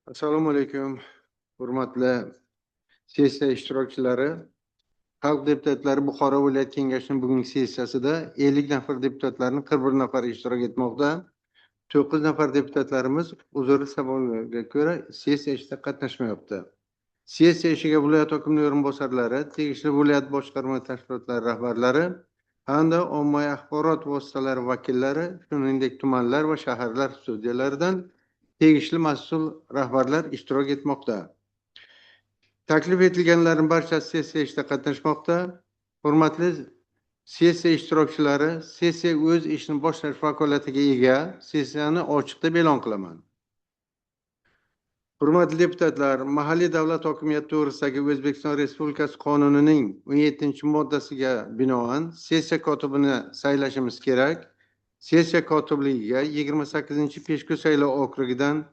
Assalomu alaykum, hurmatli sessiya ishtirokchilari. Xalq deputatlari Buxoro viloyat kengashining bugungi sessiyasida 50 nafar deputatlarning 41 nafari ishtirok etmoqda. 9 nafar deputatlarimiz uzrli sabablarga ko'ra sessiya ishida qatnashmayapti. Sessiya ishiga viloyat hokimining o'rinbosarlari, tegishli viloyat boshqarma tashkilotlari rahbarlari hamda ommaviy axborot vositalari vakillari, shuningdek tumanlar va shaharlar studiyalaridan tegishli mas'ul rahbarlar ishtirok etmoqda. Taklif etilganlarning barchasi sessiya ishida qatnashmoqda. Hurmatli sessiya ishtirokchilari, sessiya o'z ishini boshlash vakolatiga ega. Sessiyani ochiq deb e'lon qilaman. Hurmatli deputatlar, mahalliy davlat hokimiyati to'g'risidagi O'zbekiston Respublikasi qonunining 17-moddasiga binoan sessiya kotibini saylashimiz kerak. Sessiya kotibligiga 28-Peshku saylov okrugidan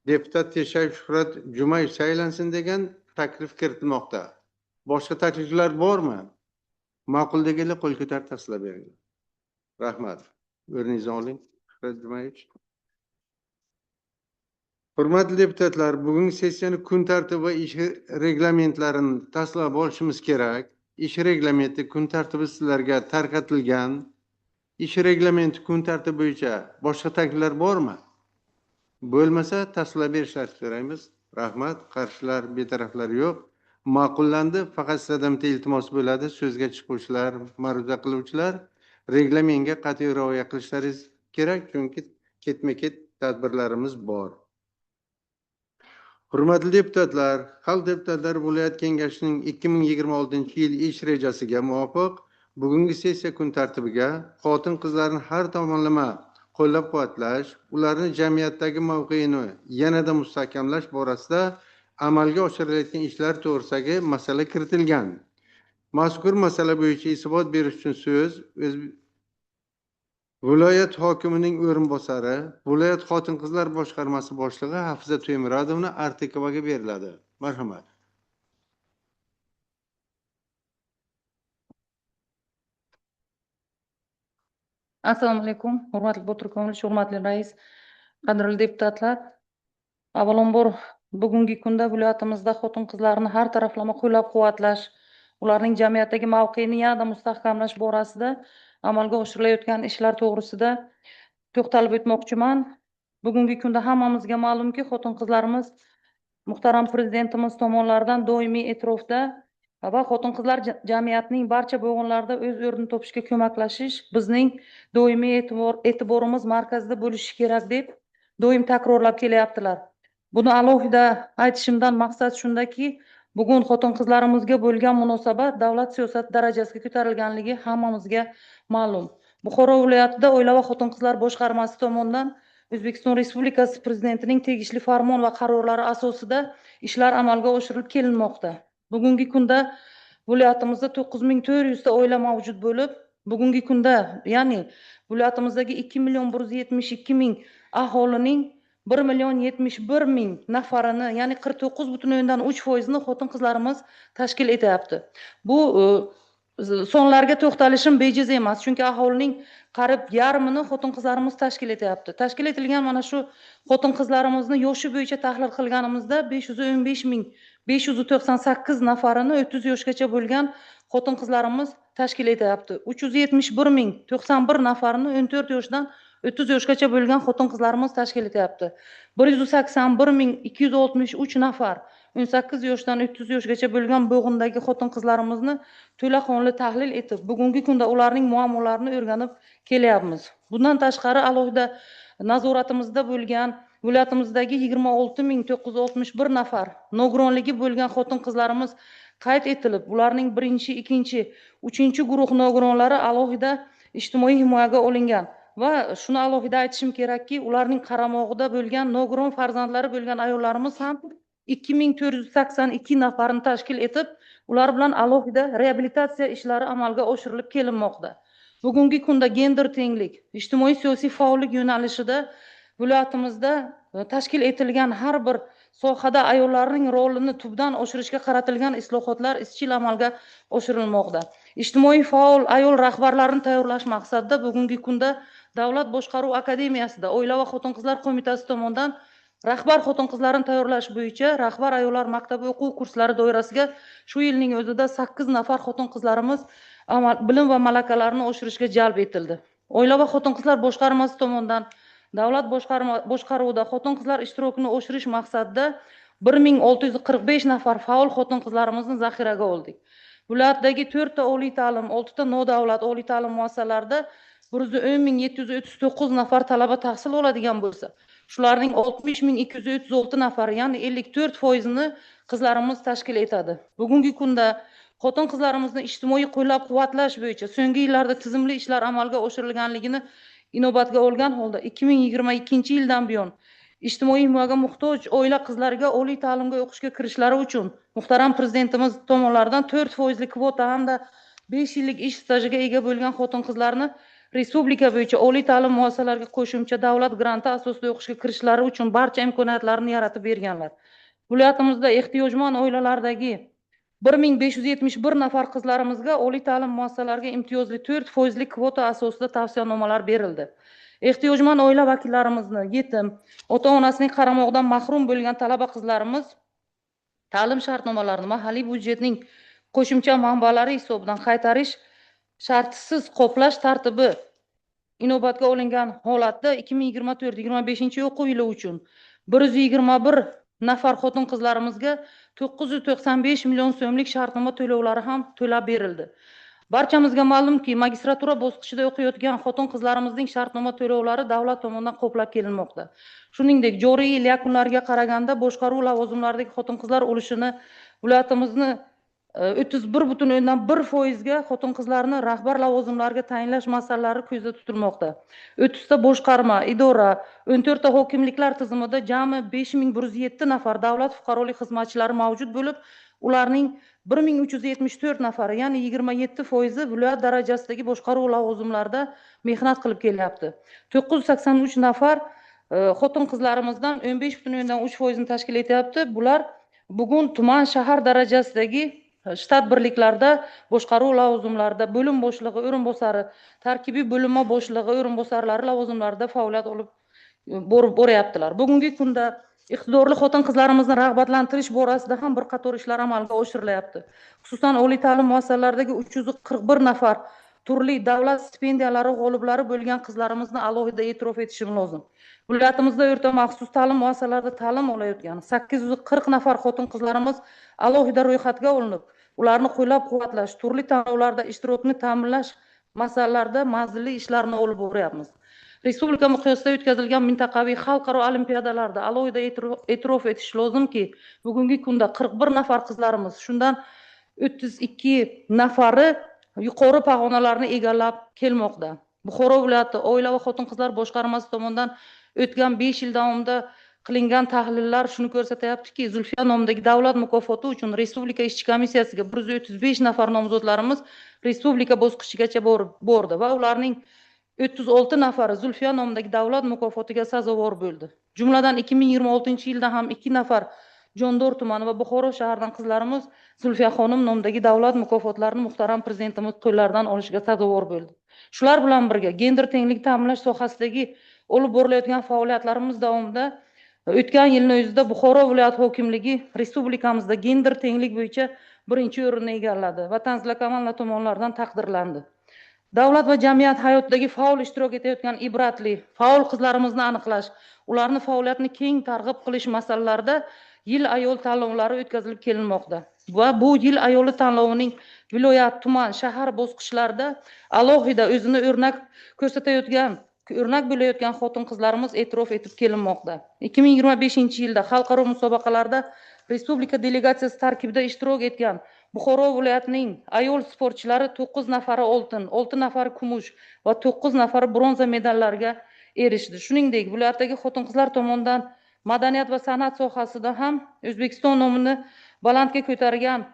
deputat Teshayev Shuhrat Jumayev saylansin degan taklif kiritilmoqda. Boshqa takliflar bormi? Ma'qul deganlar qo'l ko'tarib tasdiqlab beringlar. Rahmat. O'rningizni oling, Shuhrat Jumayevich. Hurmatli deputatlar, bugungi sessiyani kun tartibi va ish reglamentlarini tasdiqlab olishimiz kerak. Ish reglamenti, kun tartibi sizlarga tarqatilgan. Ish reglamenti, kun tartibi bo'yicha boshqa takliflar bormi? Bo'lmasa tasdiqlab berishlarini so'raymiz. Rahmat. Qarshilar, betaraflar yo'q. Ma'qullandi. Faqat sizlardan bitta iltimos bo'ladi. So'zga chiquvchilar, ma'ruza qiluvchilar reglamentga qat'iy rioya qilishlaringiz kerak, chunki ketma-ket tadbirlarimiz bor. Hurmatli deputatlar, Xalq deputatlari viloyat kengashining 2026-yil ish rejasiga muvofiq bugungi sessiya kun tartibiga xotin-qizlarni har tomonlama qo'llab-quvvatlash, ularni jamiyatdagi mavqeini yanada mustahkamlash borasida amalga oshirilayotgan ishlar to'g'risidagi masala kiritilgan. Mazkur masala bo'yicha isbot berish uchun so'z viloyat hokimining o'rinbosari, viloyat xotin-qizlar boshqarmasi boshlig'i Hafiza To'ymuradovna Artikovaga beriladi. Marhamat. Assalomu alaykum, hurmatli Botir Komilovich, hurmatli rais, qadrli deputatlar. Avvalambor, bugungi kunda viloyatimizda xotin-qizlarni har taraflama qo'llab-quvvatlash, ularning jamiyatdagi mavqeini yanada mustahkamlash borasida amalga oshirilayotgan ishlar to'g'risida to'xtalib o'tmoqchiman. Bugungi kunda hammamizga ma'lumki, xotin-qizlarimiz muhtaram prezidentimiz tomonlaridan doimiy e'tirofda va xotin-qizlar jamiyatning barcha bo'g'inlarida o'z o'rnini topishga ko'maklashish bizning doimiy e'tiborimiz markazida bo'lishi kerak deb doim takrorlab kelyaptilar. Buni alohida aytishimdan maqsad shundaki, bugun xotin-qizlarimizga bo'lgan munosabat davlat siyosati darajasiga ko'tarilganligi hammamizga ma'lum. Buxoro viloyatida Oila va xotin-qizlar boshqarmasi tomonidan O'zbekiston Respublikasi prezidentining tegishli farmon va qarorlari asosida ishlar amalga oshirilib kelinmoqda. Bugungi kunda viloyatimizda 9400 ta oila mavjud bo'lib, bugungi kunda, ya'ni viloyatimizdagi 2 172 000 aholining 1 071 000 nafarini, ya'ni 49,3%ni xotin-qizlarimiz tashkil etyapti. Bu sonlarga to'xtalishim bejiz emas, chunki aholining qariyb yarmini xotin-qizlarimiz tashkil etyapti. Tashkil etilgan mana shu xotin-qizlarimizni yoshi bo'yicha tahlil qilganimizda 515 598 nafarini 30 yoshgacha bo'lgan xotin-qizlarimiz tashkil etyapti. 371 091 nafarini 14 yoshdan 30 yoshgacha bo'lgan xotin-qizlarimiz tashkil etyapti. 181 263 nafar 18 yoshdan 30 yoshgacha bo'lgan bo'g'indagi xotin-qizlarimizni to'laqonli tahlil etib, bugungi kunda ularning muammolarini o'rganib kelyapmiz. Bundan tashqari alohida nazoratimizda bo'lgan viloyatimizdagi 26 961 nafar nogironligi bo'lgan xotin-qizlarimiz qayd etilib, ularning birinchi, ikkinchi, uchinchi guruh nogironlari alohida ijtimoiy himoyaga olingan. Va shuni alohida aytishim kerakki, ularning qaramog'ida bo'lgan nogiron farzandlari bo'lgan ayollarimiz ham 2482 nafarni tashkil etib, ular bilan alohida reabilitatsiya ishlari amalga oshirilib kelinmoqda. Bugungi kunda gender tenglik, ijtimoiy siyosiy faollik yo'nalishida viloyatimizda tashkil etilgan har bir sohada ayollarning rolini tubdan oshirishga qaratilgan islohotlar izchil amalga oshirilmoqda. Ijtimoiy faol ayol rahbarlarini tayyorlash maqsadida bugungi kunda Davlat boshqaruv akademiyasida Oila va xotin-qizlar qo'mitasi tomonidan Rahbar xotin-qizlarni tayyorlash bo'yicha Rahbar ayollar maktabi o'quv kurslari doirasiga shu yilning o'zida 8 nafar xotin-qizlarimiz bilim va malakalarini oshirishga jalb etildi. Oila va xotin-qizlar boshqarmasi tomonidan davlat boshqaruvida xotin-qizlar ishtirokini oshirish maqsadida 1645 nafar faol xotin-qizlarimizni zaxiraga oldik. Viloyatdagi 4 ta oliy ta'lim, 6 ta nodavlat oliy ta'lim muassasalarida 110 739 nafar talaba tahsil oladigan bo'lsa, shularning 60 236 nafari, ya'ni 54%ni qizlarimiz tashkil etadi. Bugungi kunda xotin-qizlarimizni ijtimoiy qo'llab-quvvatlash bo'yicha so'nggi yillarda tizimli ishlar amalga oshirilganligini inobatga olgan holda 2022-yildan buyon ijtimoiy himoyaga muhtoj oila qizlariga oliy ta'limga o'qishga kirishlari uchun muhtaram prezidentimiz tomonidan 4 foizli kvota hamda 5 yillik ish stajiga ega bo'lgan xotin-qizlarni respublika bo'yicha oliy ta'lim muassasalariga qo'shimcha davlat granti asosida o'qishga kirishlari uchun barcha imkoniyatlarni yaratib berganlar. Viloyatimizda ehtiyojmand oilalardagi 1571 nafar qizlarimizga oliy ta'lim muassasalariga imtiyozli 4 foizli kvota asosida tavsiyanomalar berildi. Ehtiyojmand oila vakillarimizni, yetim, ota-onasining qaramog'idan mahrum bo'lgan talaba qizlarimiz ta'lim shartnomalarini mahalliy byudjetning qo'shimcha manbalari hisobidan qaytarish shartisiz qoplash tartibi inobatga olingan holatda 2024-25 o'quv yili uchun 121 nafar xotin qizlarimizga 995 million so'mlik shartnoma to'lovlari ham to'lab berildi. Barchamizga ma'lumki, magistratura bosqichida o'qiyotgan xotin qizlarimizning shartnoma to'lovlari davlat tomonidan qoplab kelinmoqda. Shuningdek, joriy yil yakunlariga qaraganda boshqaruv lavozimlaridagi xotin qizlar ulushini viloyatimizni 31,1%ga xotin qizlarni rahbar lavozimlariga tayinlash masalalari ko'zda tutilmoqda. 30 ta boshqarma, idora, 14 ta hokimliklar tizimida jami 5107 nafar davlat fuqarolik xizmatchilari mavjud bo'lib, ularning 1374 nafari, ya'ni 27%i viloyat darajasidagi boshqaruv lavozimlarida mehnat qilib kelyapti. 983 nafar xotin qizlarimizdan 15,3%ni tashkil etyapti. Bular bugun tuman, shahar darajasidagi shtat birliklarida boshqaruv lavozimlarida bo'lim boshlig'i o'rinbosari, tarkibiy bo'linma boshlig'i o'rinbosarlari lavozimlarida faoliyat olib borib boryaptilar. Bugungi kunda iqtidorli xotin qizlarimizni rag'batlantirish borasida ham bir qator ishlar amalga oshirilyapti. Xususan, oliy ta'lim muassasalaridagi 341 nafar turli davlat stipendiyalari g'oliblari bo'lgan qizlarimizni alohida e'tirof etishim lozim. Viloyatimizda o'rta maxsus ta'lim muassasalarida ta'lim olayotgan 840 nafar xotin qizlarimiz alohida ro'yxatga olinib, ularni qo'llab-quvvatlash, turli tanlovlarda ishtirokini ta'minlash masalalarida manzilli ishlarni olib boryapmiz. Respublika miqyosida o'tkazilgan mintaqaviy, xalqaro olimpiadalarda alohida e'tirof etish lozimki, bugungi kunda 41 nafar qizlarimiz, shundan 32 nafari yuqori pog'onalarni egallab kelmoqda. Buxoro viloyati oila va xotin qizlar boshqarmasi tomonidan o'tgan 5 yil davomida qilingan tahlillar shuni ko'rsatyaptiki, Zulfiya nomidagi davlat mukofoti uchun Respublika ishchi komissiyasiga 135 nafar nomzodlarimiz respublika bosqichigacha borib bordi va ularning 36 nafari Zulfiya nomidagi davlat mukofotiga sazovor bo'ldi. Jumladan, 2026-yilda ham ikki nafar Jondor tumani va Buxoro shahridan qizlarimiz Zulfiya xonim nomidagi davlat mukofotlarini muhtaram prezidentimiz qo'llaridan olishga sazovor bo'ldi. Shular bilan birga gender tenglik ta'minlash sohasidagi olib borilayotgan faoliyatlarimiz davomida o'tgan yilni o'zida Buxoro viloyat hokimligi respublikamizda gender tenglik bo'yicha birinchi o'rinni egalladi va Tanzila Kamolova tomonidan taqdirlandi. Davlat va jamiyat hayotidagi faol ishtirok etayotgan ibratli faol qizlarimizni aniqlash, ularni faoliyatini keng targ'ib qilish masalalarida Yil ayol tanlovlari o'tkazilib kelinmoqda va bu Yil ayoli tanlovining viloyat, tuman, shahar bosqichlarida alohida o'zini o'rnak ko'rsatayotgan, o'rnak bo'layotgan xotin qizlarimiz e'tirof etib kelinmoqda. 2025-yilda xalqaro musobaqalarda respublika delegatsiyasi tarkibida ishtirok etgan Buxoro viloyatining ayol sportchilari to'qqiz nafari oltin, olti nafari kumush va to'qqiz nafari bronza medallarga erishdi. Shuningdek, viloyatdagi xotin qizlar tomonidan madaniyat va san'at sohasida ham O'zbekiston nomini balandga ko'targan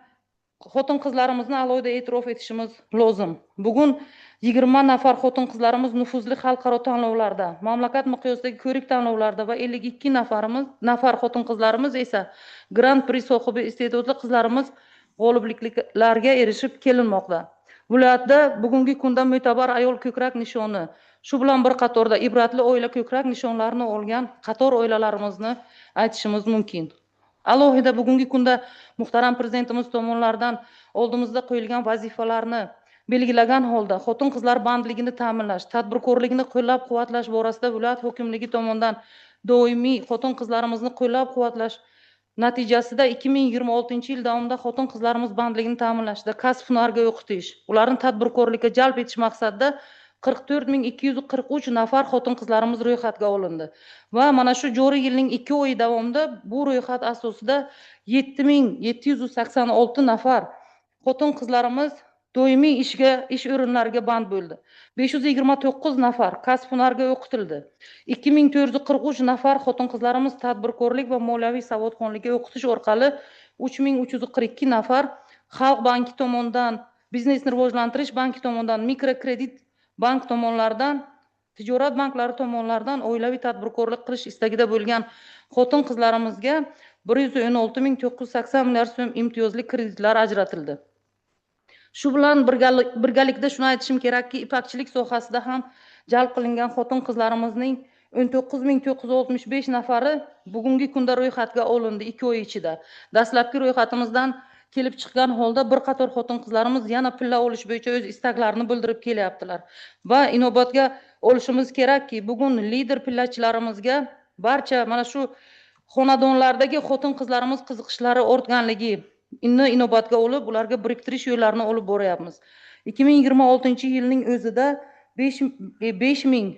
xotin qizlarimizni alohida e'tirof etishimiz lozim. Bugun 20 nafar xotin qizlarimiz nufuzli xalqaro tanlovlarda, mamlakat miqyosidagi ko'rik tanlovlarda va 52 nafar xotin qizlarimiz esa Gran Pri sohibi iste'dodli qizlarimiz g'olibliklarga erishib kelinmoqda. Viloyatda bugungi kunda Mo'tabar ayol ko'krak nishoni Shu bilan bir qatorda ibratli oila ko'krak nishonlarini olgan qator oilalarimizni aytishimiz mumkin. Alohida bugungi kunda muhtaram prezidentimiz tomonidan oldimizda qo'yilgan vazifalarni belgilagan holda xotin-qizlar bandligini ta'minlash, tadbirkorlikni qo'llab-quvvatlash borasida viloyat hokimligi tomonidan doimiy xotin-qizlarimizni qo'llab-quvvatlash natijasida 2026-yil davomida xotin-qizlarimiz bandligini ta'minlashda kasb hunarga o'qitish, ularni tadbirkorlikka jalb etish maqsadida 44 243 nafar xotin-qizlarimiz ro'yxatga olindi va mana shu joriy yilning 2 oyi davomida bu ro'yxat asosida 7786 nafar xotin-qizlarimiz doimiy ishga, ish o'rinlariga band bo'ldi. 529 nafar kasb hunarga o'qitildi. 2443 nafar xotin-qizlarimiz tadbirkorlik va moliyaviy savodxonlikka o'qitish orqali 3342 nafar Xalq banki tomonidan, biznesni rivojlantirish banki tomonidan, mikrokredit bank tomonlaridan, tijorat banklari tomonlaridan oilaviy tadbirkorlik qilish istagida bo'lgan xotin-qizlarimizga 116 980 milliard so'm imtiyozli kreditlar ajratildi. Shu bilan birgalikda shuni aytishim kerakki, ipakchilik sohasida ham jalb qilingan xotin-qizlarimizning 19 965 nafari bugungi kunda ro'yxatga olindi 2 oy ichida. Dastlabki ro'yxatimizdan kelib chiqqan holda bir qator xotin-qizlarimiz yana pilla olish bo'yicha o'z istaklarini bildirib kelyaptilar. Va inobatga olishimiz kerakki, bugun lider pillachilarimizga barcha mana shu xonadonlardagi xotin-qizlarimiz qiziqishlari ortganligi inni inobatga olib, ularga biriktirish yo'llarini olib boryapmiz. 2026-yilning o'zida besh ming,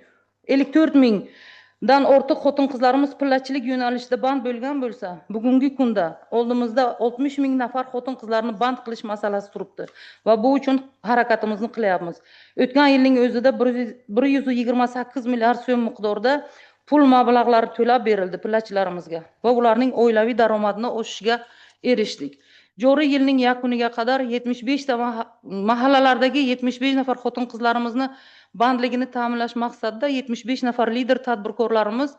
ellik to'rt mingdan ortiq xotin-qizlarimiz pillachilik yo'nalishida band bo'lgan bo'lsa, bugungi kunda oldimizda 60 ming nafar xotin-qizlarni band qilish masalasi turibdi va bu uchun harakatimizni qilyapmiz. O'tgan yilning o'zida 128 milliard so'm miqdorida pul mablag'lari to'lab berildi pillachilarimizga va ularning oilaviy daromadini oshishiga erishdik. Joriy yilning yakuniga qadar 75 ta mahallalardagi 75 nafar xotin-qizlarimizni bandligini ta'minlash maqsadida 75 nafar lider tadbirkorlarimiz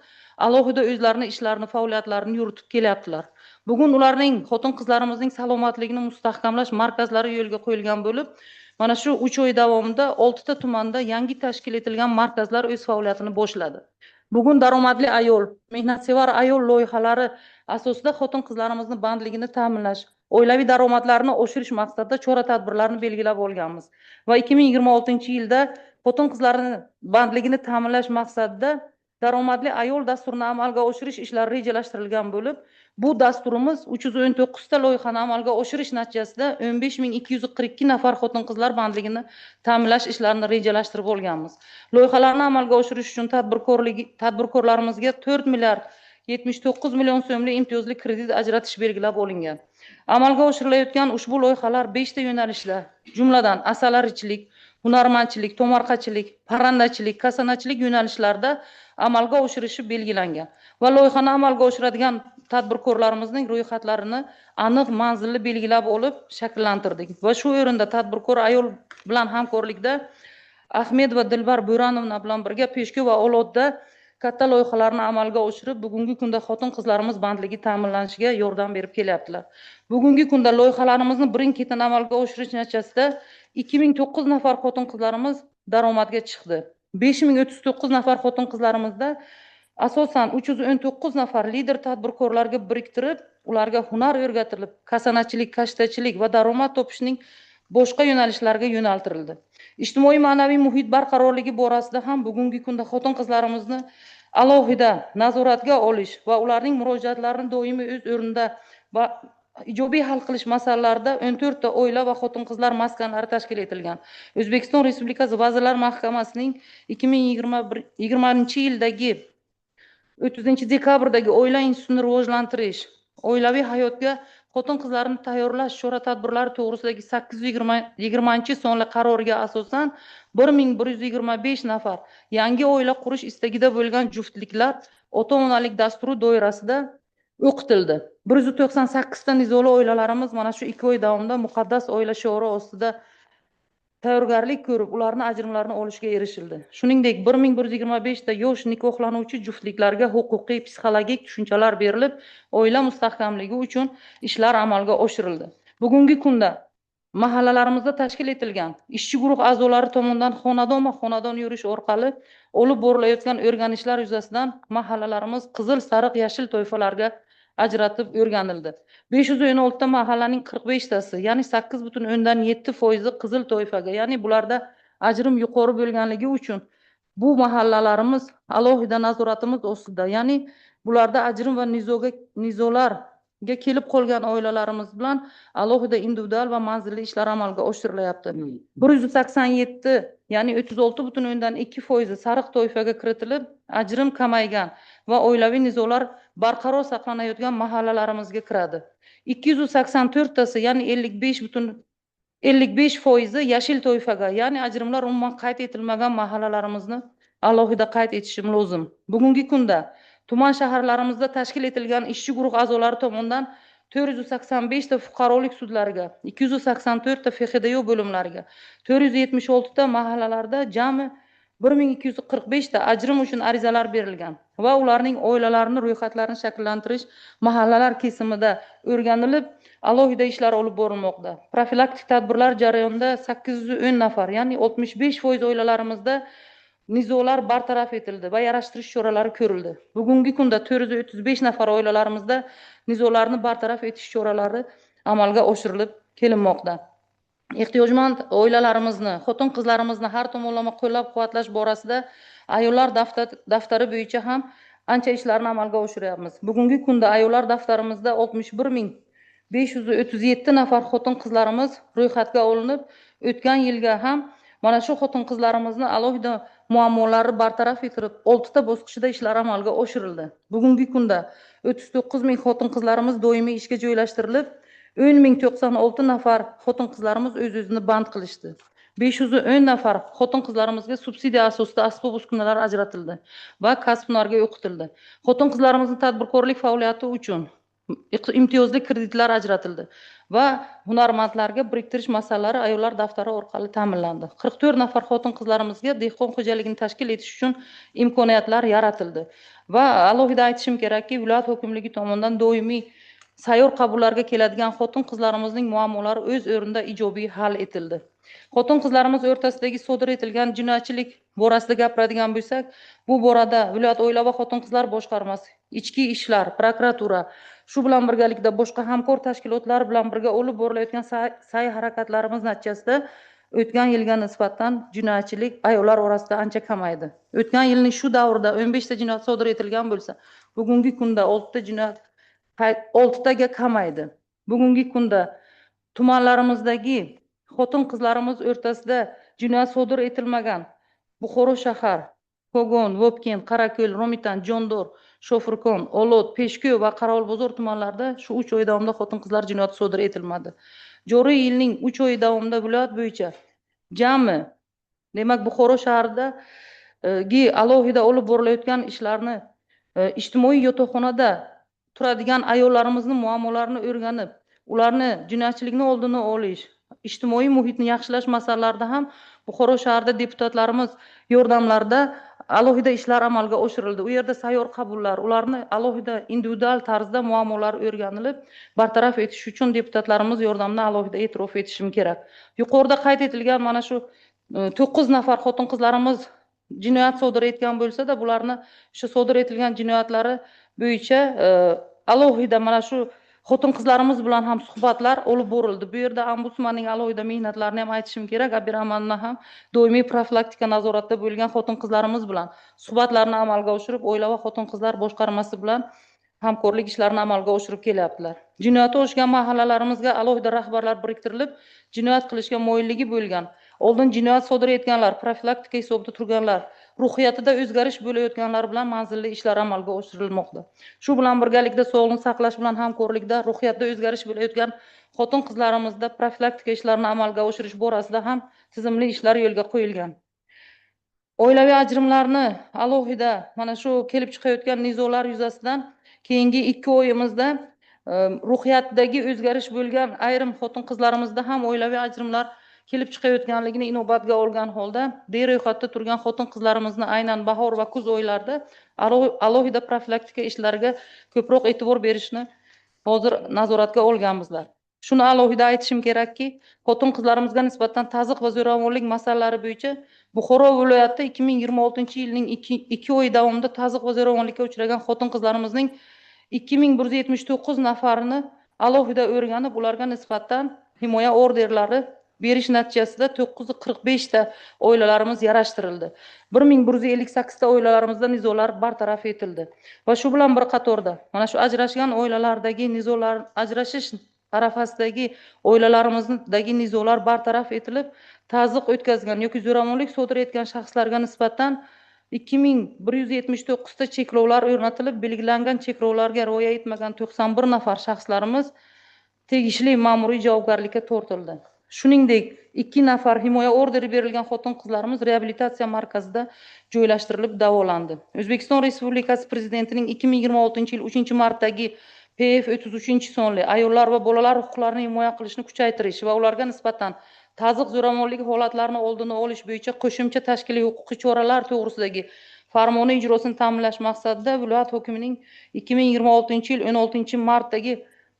alohida o'zlarini ishlarini, faoliyatlarini yuritib kelyaptilar. Bugun ularning xotin-qizlarimizning salomatligini mustahkamlash markazlari yo'lga qo'yilgan bo'lib, mana shu 3 oy davomida 6 ta tumanda yangi tashkil etilgan markazlar o'z faoliyatini boshladi. Bugun daromadli ayol, mehnatsevar ayol loyihalari asosida xotin-qizlarimizni bandligini ta'minlash, oilaviy daromadlarini oshirish maqsadida chora-tadbirlarni belgilab olganmiz. Va 2026-yilda xotin-qizlarni bandligini ta'minlash maqsadida daromadli ayol dasturini amalga oshirish ishlari rejalashtirilgan bo'lib, bu dasturimiz 319 ta loyihani amalga oshirish natijasida 15 242 nafar xotin-qizlar bandligini ta'minlash ishlarini rejalashtirib olganmiz. Loyihalarni amalga oshirish uchun tadbirkorlarimizga 4 milliard 79 million so'mlik imtiyozli kredit ajratish belgilab olingan. Amalga oshirilayotgan ushbu loyihalar 5 ta yo'nalishda, jumladan asalarichilik, hunarmandchilik, tomorqachilik, parrandachilik, kasanachilik yo'nalishlarida amalga oshirishi belgilangan va loyihani amalga oshiradigan tadbirkorlarimizning ro'yxatlarini aniq manzilli belgilab olib shakllantirdik va shu o'rinda tadbirkor ayol bilan hamkorlikda Ahmedova Dilbar Bo'ranovna bilan birga Peshku va Olotda katta loyihalarni amalga oshirib, bugungi kunda xotin-qizlarimiz bandligi ta'minlanishiga yordam berib kelyaptilar. Bugungi kunda loyihalarimizni birin-ketin amalga oshirish natijasida 2009 nafar xotin-qizlarimiz daromadga chiqdi. 5039 nafar xotin-qizlarimizda asosan 319 nafar lider tadbirkorlarga biriktirib, ularga hunar o'rgatilib, kasanachilik, kashtachilik va daromad topishning boshqa yo'nalishlariga yo'naltirildi. Ijtimoiy ma'naviy muhit barqarorligi borasida ham bugungi kunda xotin-qizlarimizni alohida nazoratga olish va ularning murojaatlarini doimiy o'z o'rnida va ijobiy hal qilish masalalarida 14 ta oila va xotin-qizlar maskanlari tashkil etilgan. O'zbekiston Respublikasi Vazirlar Mahkamasining ikki ming yigirma bir, yigirmanchi yildagi 30 dekabrdagi oila institutini rivojlantirish, oilaviy hayotga xotin-qizlarni tayyorlash chora-tadbirlari to'g'risidagi sakkiz yuz yigirmanchi sonli qaroriga asosan 1125 nafar yangi oila qurish istagida bo'lgan juftliklar ota-onalik dasturi doirasida o'qitildi. 198 ta nizoli oilalarimiz mana shu 2 oy davomida muqaddas oila shiori ostida tayyorgarlik ko'rib, ularni ajrimlarini olishga erishildi. Shuningdek, 1125 ta yosh nikohlanuvchi juftliklarga huquqiy, psixologik tushunchalar berilib, oila mustahkamligi uchun ishlar amalga oshirildi. Bugungi kunda Mahallalarimizda tashkil etilgan ishchi guruh a'zolari tomonidan xonadonma-xonadon yurish orqali olib borilayotgan o'rganishlar yuzasidan mahallalarimiz qizil, sariq, yashil toifalarga ajratib o'rganildi. 516 ta mahallaning 45 tasi, ya'ni 8,7% qizil toifaga, ya'ni bularda ajrim yuqori bo'lganligi uchun bu mahallalarimiz alohida nazoratimiz ostida, ya'ni bularda ajrim va nizolarga kelib qolgan oilalarimiz bilan alohida individual va manzilli ishlar amalga oshirilyapti. 187, ya'ni 36,2% sariq toifaga kiritilib, ajrim kamaygan va oilaviy nizolar barqaror saqlanayotgan mahallalarimizga kiradi. 284 tasi, ya'ni 55,55% yashil toifaga, ya'ni ajrimlar umuman qayd etilmagan mahallalarimizni alohida qayd etishim lozim. Bugungi kunda tuman shaharlarimizda tashkil etilgan ishchi guruh a'zolari tomonidan 485 ta fuqarolik sudlariga, 284 ta FXDO bo'limlariga, 476 ta mahallalarda jami 1245 ta ajrim uchun arizalar berilgan va ularning oilalarini ro'yxatlarini shakllantirish mahallalar kesimida o'rganilib, alohida ishlar olib borilmoqda. Profilaktik tadbirlar jarayonida 810 nafar, ya'ni 65% oilalarimizda nizolar bartaraf etildi va yarashtirish choralari ko'rildi. Bugungi kunda 435 nafar oilalarimizda nizolarni bartaraf etish choralari amalga oshirilib kelinmoqda. Ehtiyojmand oilalarimizni, xotin-qizlarimizni har tomonlama qo'llab-quvvatlash borasida ayollar daftari bo'yicha ham ancha ishlarni amalga oshiryapmiz. Bugungi kunda ayollar daftarimizda 61537 nafar xotin-qizlarimiz ro'yxatga olinib, o'tgan yilga ham mana shu xotin-qizlarimizni alohida muammolari bartaraf etilib, 6 ta bosqichda ishlar amalga oshirildi. Bugungi kunda 39 ming xotin-qizlarimiz doimiy ishga joylashtirilib, 10 096 nafar xotin-qizlarimiz o'z-o'zini band qilishdi. 510 nafar xotin-qizlarimizga subsidiya asosida asbob-uskunalar ajratildi va kasb-hunarga o'qitildi. Xotin-qizlarimizning tadbirkorlik faoliyati uchun imtiyozli kreditlar ajratildi va hunarmandlarga biriktirish masalalari ayollar daftari orqali ta'minlandi. 44 nafar xotin-qizlarimizga dehqon xo'jaligini tashkil etish uchun imkoniyatlar yaratildi. Va alohida aytishim kerakki, viloyat hokimligi tomonidan doimiy sayyor qabullarga keladigan xotin-qizlarimizning muammolari o'z o'rnida ijobiy hal etildi. Xotin-qizlarimiz o'rtasidagi sodir etilgan jinoyatchilik borasida gapiradigan bo'lsak, bu borada viloyat oila va xotin-qizlar boshqarmasi, ichki ishlar, prokuratura, shu bilan birgalikda boshqa hamkor tashkilotlar bilan birga olib borilayotgan sa'y harakatlarimiz natijasida o'tgan yilga nisbatan jinoyatchilik ayollar orasida ancha kamaydi. O'tgan yilning shu davrida 15 ta jinoyat sodir etilgan bo'lsa, bugungi kunda 6 ta jinoyat 6taga kamaydi. Bugungi kunda tumanlarimizdagi xotin-qizlarimiz o'rtasida jinoyat sodir etilmagan Buxoro shahar, Kogon, Vobkent, Qorako'l, Romitan, Jondor, Shofirkon, Olot, Peshko'y va Qorovulbozor tumanlarida shu 3 oy davomida xotin-qizlar jinoyati sodir etilmadi. Joriy yilning 3 oyi davomida viloyat bo'yicha jami, demak, Buxoro shahrida gi alohida olib borilayotgan ishlarni, ijtimoiy yotoqxonada turadigan ayollarimizni muammolarini o'rganib, ularni jinoyatchilikni oldini olish, ijtimoiy muhitni yaxshilash masalalarida ham Buxoro shahrida deputatlarimiz yordamlarida alohida ishlar amalga oshirildi. U yerda sayyor qabullar, ularni alohida individual tarzda muammolari o'rganilib, bartaraf etish uchun deputatlarimiz yordamini alohida e'tirof etishim kerak. Yuqorida qayd etilgan mana shu 9 nafar xotin-qizlarimiz jinoyat sodir etgan bo'lsa-da, bularni o'sha sodir etilgan jinoyatlari bo'yicha alohida mana shu xotin-qizlarimiz bilan ham suhbatlar olib borildi. Bu yerda ombudsmanning alohida mehnatlarini ham aytishim kerak. Abiramanni ham doimiy profilaktika nazoratda bo'lgan xotin-qizlarimiz bilan suhbatlarni amalga oshirib, oila va xotin-qizlar boshqarmasi bilan hamkorlik ishlarini amalga oshirib kelyaptilar. Jinoyati oshgan mahallalarimizga alohida rahbarlar biriktirilib, jinoyat qilishga moyilligi bo'lgan, oldin jinoyat sodir etganlar, profilaktika hisobida turganlar, ruhiyatida o'zgarish bo'layotganlar bilan manzilli ishlar amalga oshirilmoqda. Shu bilan birgalikda sog'liqni saqlash bilan hamkorlikda ruhiyatda o'zgarish bo'layotgan xotin-qizlarimizda profilaktika ishlarini amalga oshirish borasida ham tizimli ishlar yo'lga qo'yilgan. Oilaviy ajrimlarni alohida mana shu kelib chiqayotgan nizolar yuzasidan keyingi 2 oyimizda ruhiyatdagi o'zgarish bo'lgan ayrim xotin-qizlarimizda ham oilaviy ajrimlar kelib chiqayotganligini inobatga olgan holda D ro'yxatda turgan xotin-qizlarimizni aynan bahor va kuz oylarida alohida profilaktika ishlariga ko'proq e'tibor berishni hozir nazoratga olganmizlar. Shuni alohida aytishim kerakki, xotin qizlarimizga nisbatan tazyiq va zo'ravonlik masalalari bo'yicha Buxoro viloyati 2026-yilning 2 oy davomida tazyiq va zo'ravonlikka uchragan xotin qizlarimizning 2179 nafarini alohida o'rganib, ularga nisbatan himoya orderlari berish natijasida 945 ta oilalarimiz yarashtirildi. 1158 ta oilalarimizda nizolar bartaraf etildi. Va shu bilan bir qatorda mana shu ajrashgan oilalardagi nizolar, ajrashish arafasidagi oilalarimizdagi nizolar bartaraf etilib, tazyiq o'tkazgan yoki zo'ravonlik sodir etgan shaxslarga nisbatan 2179 ta cheklovlar o'rnatilib, belgilangan cheklovlarga rioya etmagan 91 nafar shaxslarimiz tegishli ma'muriy javobgarlikka tortildi. Shuningdek, 2 nafar himoya orderi berilgan xotin-qizlarimiz reabilitatsiya markazida joylashtirilib davolandi. O'zbekiston Respublikasi Prezidentining 2026-yil 3-martdagi PF 33 sonli ayollar va bolalar huquqlarini himoya qilishni kuchaytirish va ularga nisbatan tazyiq zo'ravonligi holatlarini oldini olish bo'yicha qo'shimcha tashkiliy huquqiy choralar to'g'risidagi farmoni ijrosini ta'minlash maqsadida viloyat hokimining 2026-yil 16-martdagi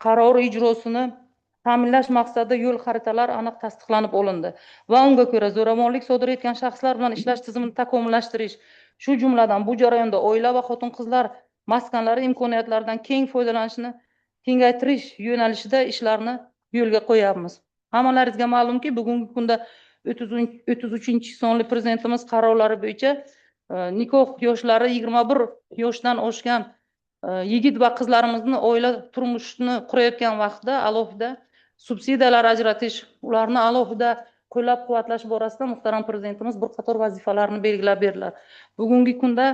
qarori ijrosini ta'minlash maqsadida yo'l xaritalari aniq tasdiqlanib olindi va unga ko'ra zo'ravonlik sodir etgan shaxslar bilan ishlash tizimini takomillashtirish, shu jumladan bu jarayonda oila va xotin qizlar maskanlari imkoniyatlaridan keng foydalanishni kengaytirish yo'nalishida ishlarni yo'lga qo'yapmiz. Hammalaringizga ma'lumki, bugungi kunda 33-sonli Prezidentimiz qarorlari bo'yicha nikoh yoshlari 21 yoshdan oshgan yigit va qizlarimizni oila turmushini qurayotgan vaqtda alohida subsidiyalar ajratish, ularni alohida qo'llab quvvatlash borasida muhtaram Prezidentimiz bir qator vazifalarni belgilab berdilar. Bugungi kunda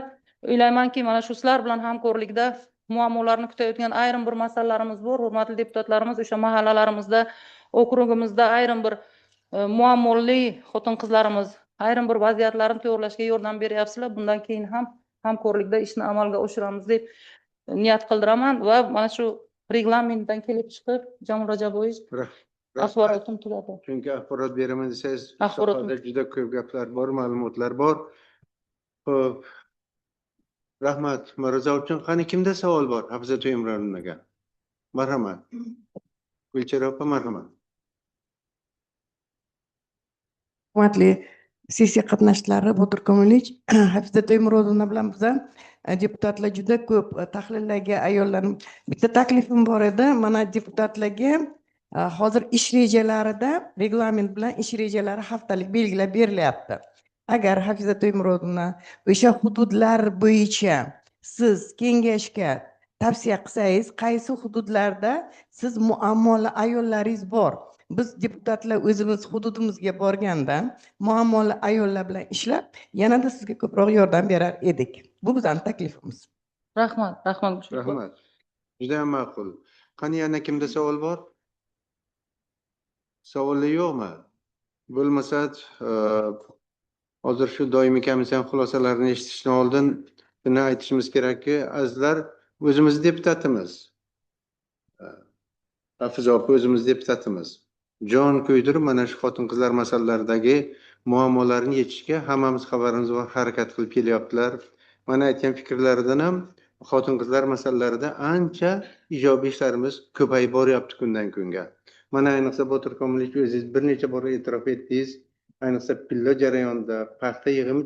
o'ylaymanki, mana shu sizlar bilan hamkorlikda muammolarni kutayotgan ayrim bir masalalarimiz bor, hurmatli deputatlarimiz. O'sha mahallalarimizda, okrugimizda ayrim bir muammoli xotin qizlarimiz ayrim bir vaziyatlarni to'g'irlashga yordam beryapsizlar. Bundan keyin ham hamkorlikda ishni amalga oshiramiz deb niyat qildiraman va mana shu reglamentdan kelib chiqib, Jamol Rajabovich, axborotim tugadi. Chunki axborot beraman desangiz, Axborot- sohada juda ko'p gaplar bor, ma'lumotlar bor. Xo'p. Rahmat, Ma'ruza uchun. Qani, kimda savol bor Hafiza To'ymurodovnaga? Marhamat. Gulchehra opa, marhamat. Hurmatli sessiya qatnashchilari, Botir Komilovich, Hafiza To'ymurodovna bilan biza deputatlar juda ko'p tahlillarga ayollarni bitta taklifim bor edi. Mana deputatlarga hozir ish rejalarida reglament bilan ish rejalari haftalik belgilab berilyapti. Agar Hafiza To'ymurodovna o'sha hududlar bo'yicha siz kengashga tavsiya qilsangiz, qaysi hududlarda siz muammoli ayollaringiz bor, biz deputatlar o'zimiz hududimizga borganda muammoli ayollar bilan ishlab, yanada sizga ko'proq yordam berar edik. Bu bizani taklifimiz. Rahmat, rahmat, Gulchehra opa. Rahmat. Juda ham ma'qul. Qani, yana kimda savol bor? Savollar yo'qmi? Bo'lmasa, hozir shu doimiy komissiya xulosalarini eshitishdan oldin shuni aytishimiz kerakki, azizlar, o'zimiz deputatimiz. Hafiza opa o'zimiz deputatimiz. Jon kuydirib mana shu xotin-qizlar masalalaridagi muammolarni yechishga, hammamiz xabarimiz bor, harakat qilib kelyaptilar. Mana aytgan fikrlaridan ham xotin-qizlar masalalarida ancha ijobiy ishlarimiz ko'payib boryapti kundan kunga. Mana ayniqsa, Botir Komilovich, o'zingiz bir necha bor e'tirof etdingiz. Ayniqsa pilla jarayonida, paxta yig'imi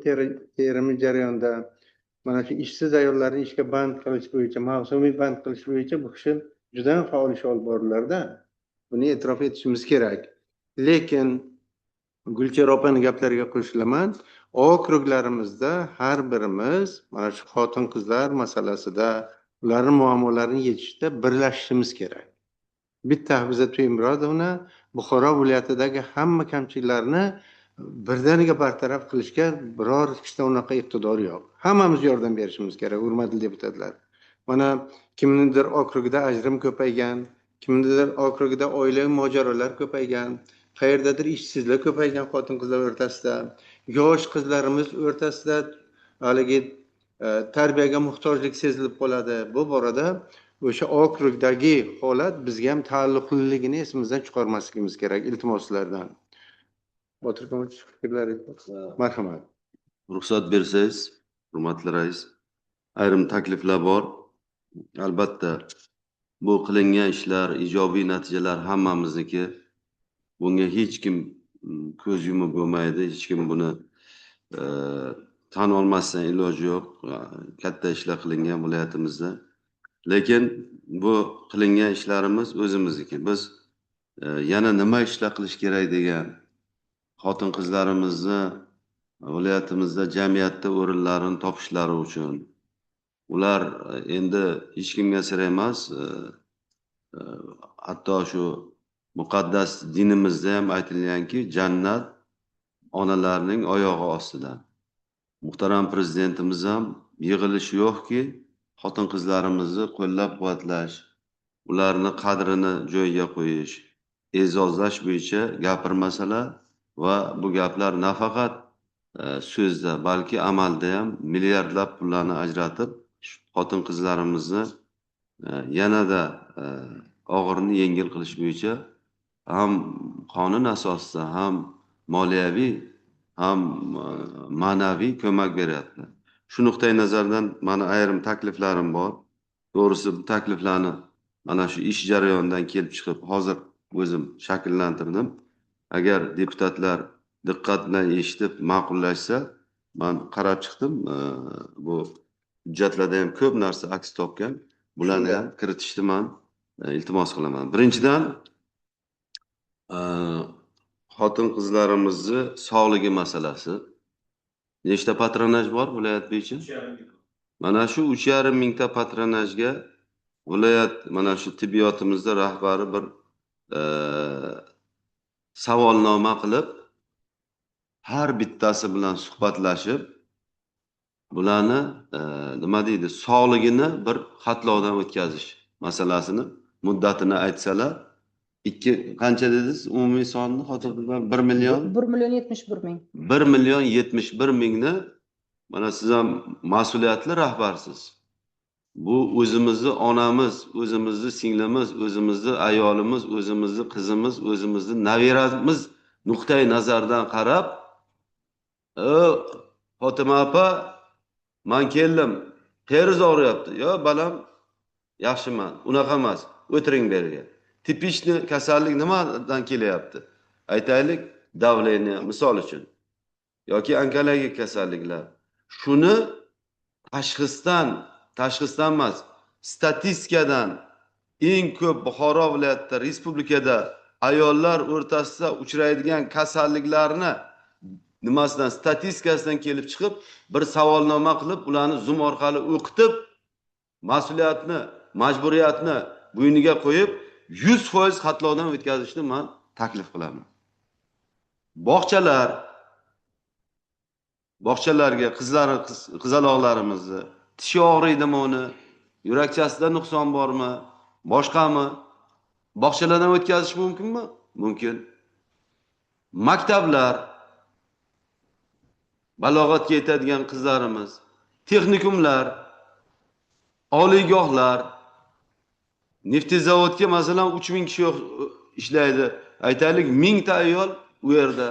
terimi jarayonida mana shu ishsiz ayollarni ishga band qilish bo'yicha, mavsumiy band qilish bo'yicha bu kishi juda ham faol ish olib bordilarda. Buni e'tirof etishimiz kerak. Lekin Gulchehra opani gaplariga qo'shilaman. Okruglarimizda har birimiz mana shu xotin-qizlar masalasida, ularning muammolarini yechishda birlashishimiz kerak. Bitta Hafiza To'ymurodovna Buxoro viloyatidagi hamma kamchiliklarni birdaniga bartaraf qilishga biror kishida unaqa iqtidor yo'q. Hammamiz yordam berishimiz kerak, hurmatli deputatlar. Mana kimnidir okrugida ajrim ko'paygan, kimnidir okrugida oilaviy mojarolar ko'paygan, qayerdadir ishsizlar ko'paygan xotin-qizlar o'rtasida, yosh qizlarimiz o'rtasida haligi tarbiyaga muhtojlik sezilib qoladi. Bu borada o'sha okrugdagi holat bizga ham taalluqliligini esimizdan chiqarmasligimiz kerak, iltimos sizlardan. Botir Komilovich, fikrlaringiz, marhamat. Ruxsat bersangiz, hurmatli rais, ayrim takliflar bor. Albatta, Bu qilingan ishlar, ijobiy natijalar hammamizniki. Bunga hech kim ko'z yumib bo'lmaydi, hech kim buni tan olmasdan iloji yo'q. Katta ishlar qilingan viloyatimizda. Lekin bu qilingan ishlarimiz o'zimizniki. Biz yana nima ishlar qilish kerak degan, xotin qizlarimizni viloyatimizda jamiyatda o'rinlarini topishlari uchun, ular endi hech kimga sir emas, hatto shu muqaddas dinimizda ham aytilganki, jannat onalarning oyog'i ostida. Muhtaram prezidentimiz ham yig'ilish yo'qki, xotin qizlarimizni qo'llab-quvvatlash, ularni qadrini joyiga qo'yish, e'zozlash bo'yicha gapirmasalar va bu gaplar nafaqat so'zda, balki amalda ham milliardlab pullarni ajratib, xotin qizlarimizni yanada og'irini yengil qilish bo'yicha ham qonun asosida, ham moliyaviy, ham ma'naviy ko'mak beryapti. Shu nuqtai nazardan mani ayrim takliflarim bor. To'g'risi, bu takliflarni mana shu ish jarayonidan kelib chiqib hozir o'zim shakllantirdim. Agar deputatlar diqqat bilan eshitib ma'qullashsa, man qarab chiqdim, bu hujjatlarda ham ko'p narsa aks topgan. Bularni ham kiritishni man iltimos qilaman. Birinchidan, xotin qizlarimizni sog'ligi masalasi. Nechta patronaj bor viloyat bo'yicha? Mana shu 3,5 mingta patronajga viloyat mana shu tibbiyotimizda rahbari bir savolnoma qilib, har bittasi bilan suhbatlashib, bularni nima deydi, sog'ligini bir xatlovdan o'tkazish masalasini muddatini aytsalar, ikki qancha dedingiz umumiy sonni, xotin qizlar? 1 million? 1 million 71 ming. 1 million 71 mingni, mana siz ham mas'uliyatli rahbarsiz. Bu o'zimizni onamiz, o'zimizni singlimiz, o'zimizni ayolimiz, o'zimizni qizimiz, o'zimizni nabiramiz nuqtai nazaridan qarab, Fotima opa, man keldim, qayeringiz og'riyapti? Yo, balam, yaxshiman. Unaqa emas. O'tiring bu yerga. Типичный kasallik nimadan kelyapti? Aytaylik, давление misol uchun yoki onkologik kasalliklar. Shuni tashxisdan emas, statistikadan eng ko'p Buxoro viloyatida, respublikada ayollar o'rtasida uchraydigan kasalliklarni nimasidan, statistikasidan kelib chiqib, bir savolnoma qilib, ularni Zoom orqali o'qitib, mas'uliyatni, majburiyatni bo'yniga qo'yib, 100% xatlovdan o'tkazishni man taklif qilaman. Bog'chalar, bog'chalarga qizlar, qizaloqlarimizni tishi og'riydimi uni, yurakchasida nuqson bormi, boshqami? Bog'chalardan o'tkazish mumkinmi? Mumkin. Maktablar, balog'atga yetadigan qizlarimiz, texnikumlar, oliygohlar, neftezavodga masalan 3000 kishi ishlaydi. Aytaylik, 1000 ta ayol u yerda.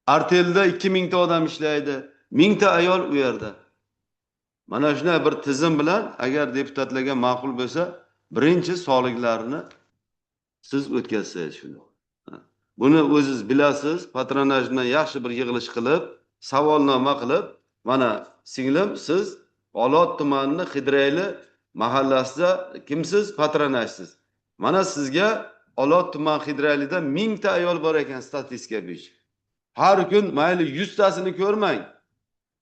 Artelda 2000 ta odam ishlaydi. 1000 ta ayol u yerda. Mana shunday bir tizim bilan, agar deputatlarga ma'qul bo'lsa, birinchi sog'liqlarini siz o'tkazsangiz shuni. Buni o'zingiz bilasiz, patronaj bilan yaxshi bir yig'ilish qilib, savolnoma qilib, mana singlim, siz Olot tumanini Xidrayli mahallasida kimsiz? Patronajsiz. Mana sizga Olot tuman Xidraylida 1000 ta ayol bor ekan statistika bo'yicha. Har kun mayli 100 tasini ko'rmang,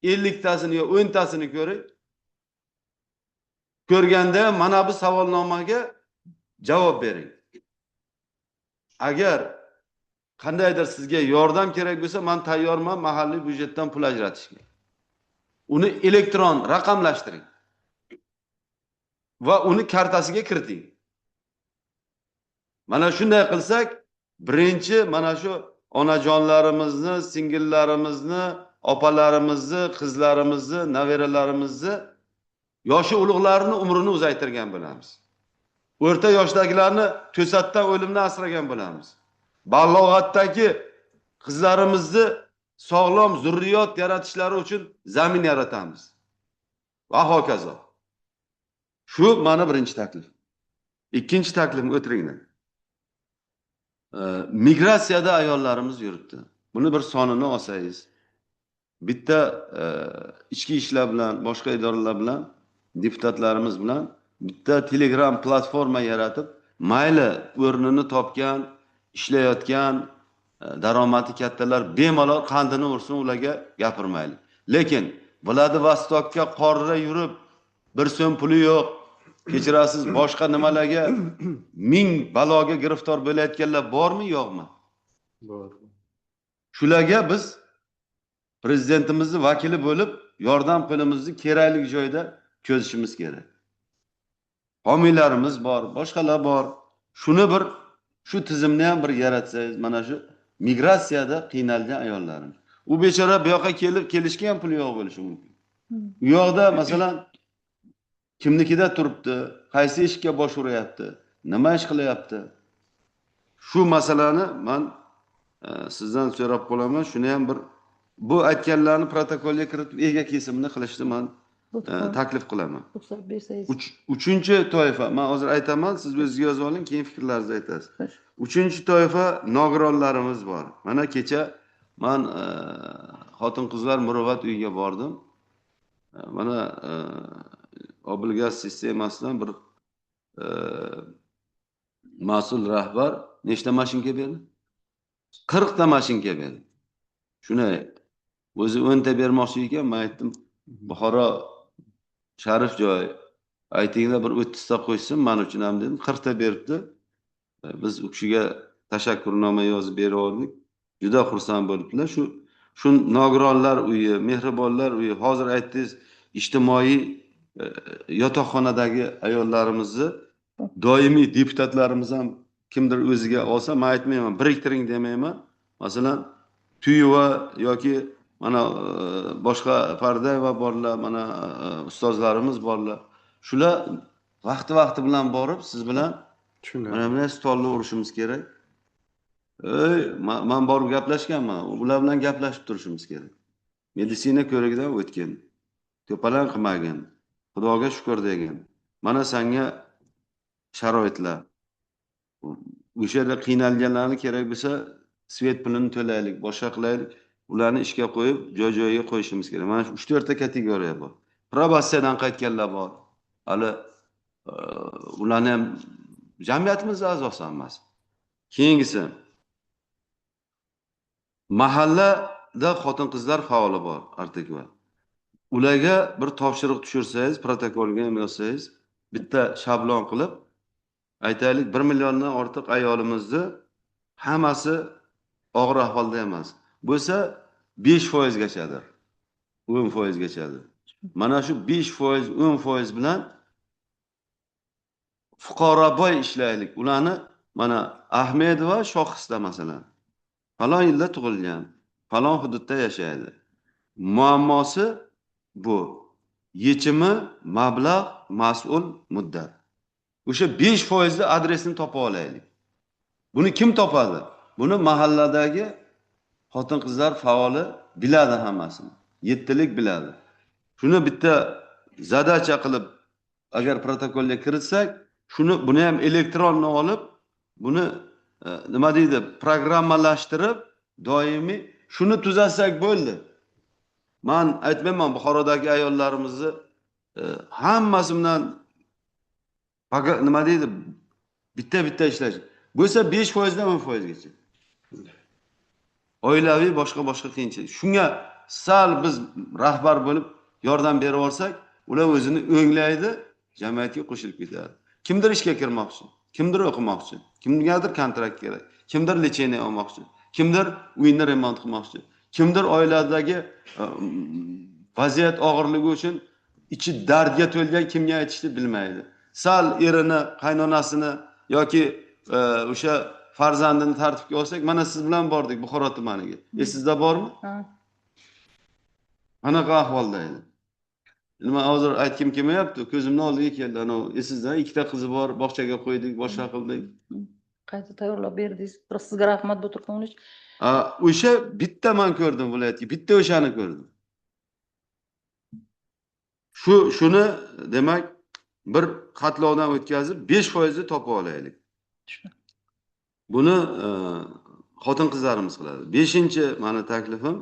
50 tasini yo 10 tasini ko'ring. Ko'rganda mana bu savolnomaga javob bering. Agar qandaydir sizga yordam kerak bo'lsa, men tayyorman mahalliy byudjetdan pul ajratishga. Uni elektron raqamlashtiring va uni kartasiga kiriting. Mana shunday qilsak, birinchi mana shu onajonlarimizni, singillarimizni, opalarimizni, qizlarimizni, nabiralarimizni, yoshi ulug'larni umrini uzaytirgan bo'lamiz. O'rta yoshdagilarni to'satdan o'limdan asragan bo'lamiz. Balog'atdagi qizlarimizni sog'lom zurriyot yaratishlari uchun zamin yaratamiz. Va hokazo. Shu mani birinchi taklif. Ikkinchi taklifim, o'tiringlar. Migratsiyada ayollarimiz yuribdi. Buni bir sonini olsangiz, bitta ichki ishlar bilan, boshqa idoralar bilan, deputatlarimiz bilan bitta Telegram platforma yaratib, mayli o'rnini topgan, ishlayotgan, daromadi kattalar bemalol qandini ursin, ularga gapirmaylik. Lekin Vladivostokka qorda yurib, bir so'm puli yo'q, kechirasiz, boshqa nimalarga ming baloga giriftor bo'layotganlar bormi, yo'qmi? Bor. Shularga biz prezidentimizni vakili bo'lib, yordam qo'limizni kerakli joyda cho'zishimiz kerak. Homiylarimiz bor, boshqalar bor. Shuni bir, shu tizimni ham bir yaratsangiz, mana shu migratsiyada qiynalgan ayollarimiz. U bechora bu yoqqa kelib, kelishga ham puli yo'q bo'lishi mumkin. U yoqda masalan kimnikida turibdi, qaysi eshikka bosh uryapti, nima ish qilyapti? Shu masalani man sizdan so'rab qolaman. Shuni ham bir, bu aytganlarni protokolga kiritib, ega kesimini qilishni man taklif qilaman. Ruxsat bersangiz. Uchinchi toifa, man hozir aytaman, siz o'zingizga yozib oling, keyin fikrlaringizni aytasiz. Uchinchi toifa nogironlarimiz bor. Mana kecha man xotin-qizlar muruvvat uyiga bordim. Mana obilgaz sistemasidan bir mas'ul rahbar nechta mashinka berdi? 40 ta mashinka berdi. Shuni o'zi 10 ta bermoqchi ekan, men aytdim, Buxoro sharif joy, aytinglar bir 30 ta qo'ysin, men uchun ham dedim. 40 ta beribdi. Biz u kishiga tashakkurnoma yozib berib oldik. Juda xursand bo'libdilar. Shu nogironlar uyi, mehribonlar uyi, hozir aytdingiz, ijtimoiy yotoqxonadagi ayollarimizni doimiy deputatlarimiz ham kimdir o'ziga olsa, men aytmayman, biriktiring demayman. Masalan, Tuyeva yoki mana boshqa Pardayeva borlar, mana ustozlarimiz borlar. Shular vaqti-vaqti bilan borib, siz bilan mana bunday stolni urishimiz kerak. Ey, man borib gaplashganman, ular bilan gaplashib turishimiz kerak. Meditsina ko'rigidan o'tgin. To'palang qilmagin. Xudoga shukur degin. Mana senga sharoitlar. O'sha yerda qiynalganlarni kerak bo'lsa, svet pulini to'laylik, boshqa qilaylik. Ularni ishga qo'yib, joy-joyiga qo'yishimiz kerak. Mana shu 3-4 ta kategoriya bor. Probatsiyadan qaytganlar bor. Hali ularni ham jamiyatimiz a'zosi emas. Keyingisi, mahallada xotin-qizlar faoli bor, Artikova. Ularga bir topshiriq tushirsangiz, protokolga ham yozsangiz, bitta shablon qilib, aytaylik, 1 milliondan ortiq ayolimizni hammasi og'ir ahvolda emas. Bo'lsa 5% gachadir. 10% gachadir. Mana shu 5%, 10% bilan fuqaroboy ishlaylik. Ularni mana Ahmedova Shoxisda masalan, falon yilda tug'ilgan, falon hududda yashaydi. Muammosi bu. Yechimi mablag', mas'ul, muddat. O'sha 5% ni adresini topa olaylik. Buni kim topadi? Buni mahalladagi xotin-qizlar faoli biladi hammasini. Yettilik biladi. Shuni bitta zadacha qilib agar protokolga kiritsak, shuni buni ham elektronni olib, buni nima deydi, programmalashtirib doimiy shuni tuzatsak bo'ldi. Man aytmayman, Buxorodagi ayollarimizni hammasi bilan nima deydi, bitta-bitta ishlash. Bo'lsa 5% dan 10% gacha. Oilaviy boshqa-boshqa qiyinchilik. Shunga sal biz rahbar bo'lib yordam berib olsak, ular o'zini o'nglaydi, jamiyatga qo'shilib ketadi. Kimdir ishga kirmoqchi, kimdir o'qimoqchi, kimgadir kontrakt kerak, kimdir lecheniya olmoqchi, kimdir uyini remont qilmoqchi, kimdir oiladagi vaziyat og'irligi uchun ichi dardga to'lgan, kimga aytishni bilmaydi. Sal erini, qaynonasini yoki o'sha farzandini tartibga olsak, mana siz bilan bordik Buxoro tumaniga. Esingizda bormi? Ha. Qanaqa ahvolda edi? Nima hozir aytgim kelmayapti, ko'zimni oldiga keldi. Ana esingizda ikkita qizi bor, bog'chaga qo'ydik, boshqa qildik. Qayta tayyorlab berdingiz. Sizga rahmat, Botir Komilovich. O'sha bitta man ko'rdim viloyatga, bitta o'shani ko'rdim. Shuni demak Bir xatlovdan o'tkazib 5% topib olaylik. Buni xotin qizlarimiz qiladi. 5-chi mani taklifim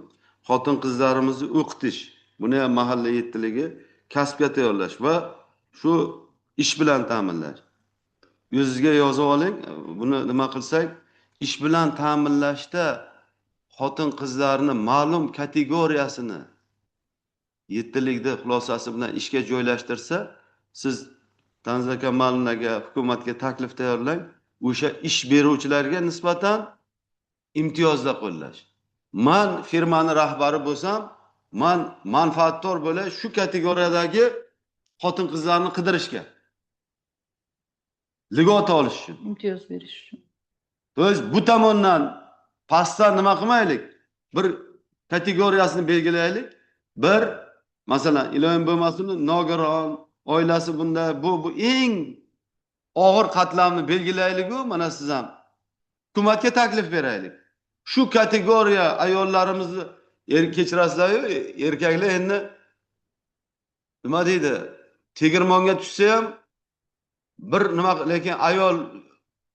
xotin qizlarimizni o'qitish. Buni ham mahalla yettiligi kasbga tayyorlash va shu ish bilan ta'minlash. O'zizga yozib oling, buni nima qilsak, ish bilan ta'minlashda xotin qizlarni ma'lum kategoriyasini yettilikda xulosasi bilan ishga joylashtirsa, siz Tanzila Kamalovnaga, hukumatga taklif tayyorlang, o'sha ish beruvchilarga nisbatan imtiyozlar qo'llash. Man firmani rahbari bo'lsam, man manfaatdor bo'lay shu kategoriyadagi xotin qizlarni qidirishga, lьгота olish uchun, imtiyoz berish uchun. То есть bu tomondan pastdan nima qilmaylik, bir kategoriyasini belgilaylik. Bir masalan, iloyim bo'lmasin, nogiron, oilasi bunday, bu eng og'ir qatlamni belgilaylik-u, mana siz ham hukumatga taklif beraylik. Shu kategoriya ayollarimizni kechirasizlar-yu, erkaklar endi nima deydi, tegirmonga tushsa ham bir nima, lekin ayol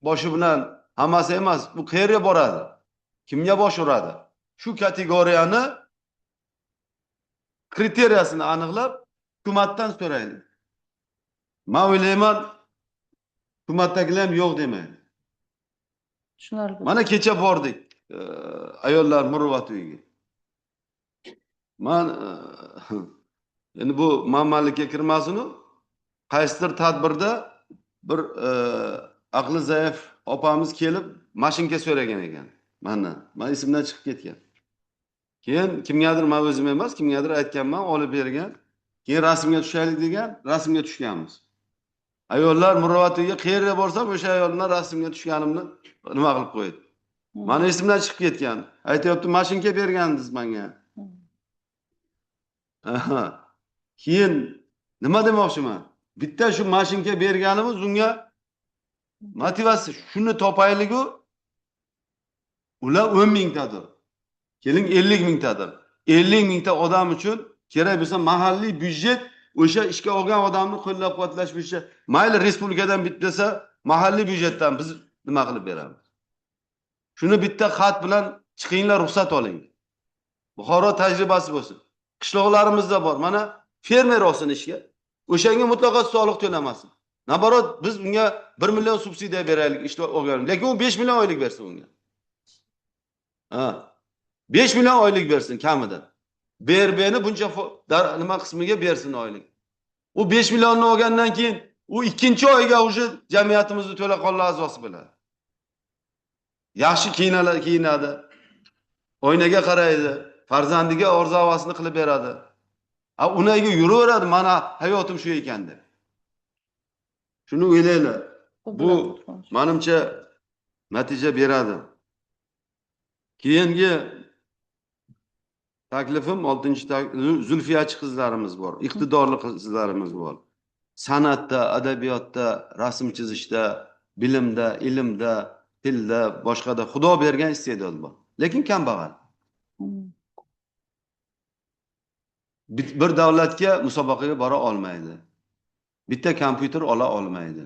boshi bilan hammasi emas, bu qayerga boradi? Kimga bosh uradi? Shu kategoriyani kriteriyasini aniqlab hukumatdan so'raylik. Men o'ylayman, hukumatdagilar ham yo'q demaydi. Tushunarli. Mana kecha bordik ayollar muruvvat uyiga. Man endi bu manmanlikka kirmasin-u, qaysidir tadbirda bir aqli zaif opamiz kelib mashinka so'ragan ekan mandan. Man esimdan chiqib ketgan. Keyin kimgadir, man o'zim emas, kimgadir aytganman, olib bergan. Keyin rasmga tushaylik degan, rasmga tushganmiz. Ayollar muruvvat uyiga qayerga borsam o'sha ayol bilan rasmga tushganimni nima qilib qo'ydi. Mani esimdan chiqib ketgan. Aytyapti, mashinka bergandingiz menga. Aha. Keyin nima demoqchiman? Bitta shu mashinka berganimiz unga motivatsiya, shuni topaylik-u, ular 10 mingtadir. Keling 50 mingtadir. 50 mingta odam uchun kerak bo'lsa mahalliy byudjet o'sha ishga olgan odamni qo'llab-quvvatlash bo'yicha mayli respublikadan bitmasa mahalliy byudjetdan biz nima qilib beramiz. Shuni bitta xat bilan chiqinglar, ruxsat oling. Buxoro tajribasi bo'lsin. Qishloqlarimizda bor. Mana fermer olsin ishga. O'shanga mutlaqo soliq to'lamasin. Наоборот, biz unga 1 million subsidiya beraylik ishga olgan. Lekin u 5 million oylik bersin unga. Ha. 5 million oylik bersin kamida. BRBni buncha nima qismiga bersin oylik. U 5 millionni olgandan keyin u ikkinchi oyga уже jamiyatimizni to'laqonli a'zosi bo'ladi. Yaxshi kiyinadi. Oynaga qaraydi, farzandiga orzu havasini qilib beradi. A unaga yuraveradi, mana hayotim shu ekan deb. Shuni o'ylanglar. Bu manimcha natija beradi. Keyingi taklifim 6 zulfiyachi qizlarimiz bor, iqtidorli qizlarimiz bor. San'atda, adabiyotda, rasm chizishda, bilimda, ilmda, tilda, boshqada Xudo bergan iste'dod bor. Lekin kambag'al. Bir davlatga musobaqaga bora olmaydi. Bitta kompyuter ola olmaydi.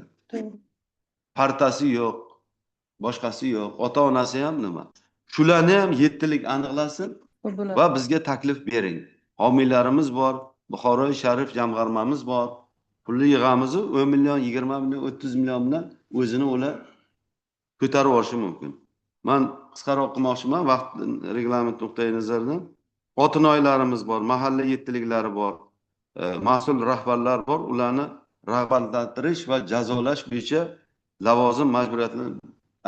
Partasi yo'q, boshqasi yo'q, ota-onasi ham nima. Shularni ham yettilik aniqlasin va bizga taklif bering. Homiylarimiz bor, Buxoroi Sharif jamg'armamiz bor. Pulni yig'amiz, 10 million, 20 million, 30 million bilan o'zini ular ko'tarib olishi mumkin. Men qisqaroq qilmoqchiman, vaqt reglament nuqtai nazaridan. Otinoylarimiz bor, mahalla yettiliklari bor, mas'ul rahbarlar bor, ularni rag'batlantirish va jazolash bo'yicha lavozim majburiyatini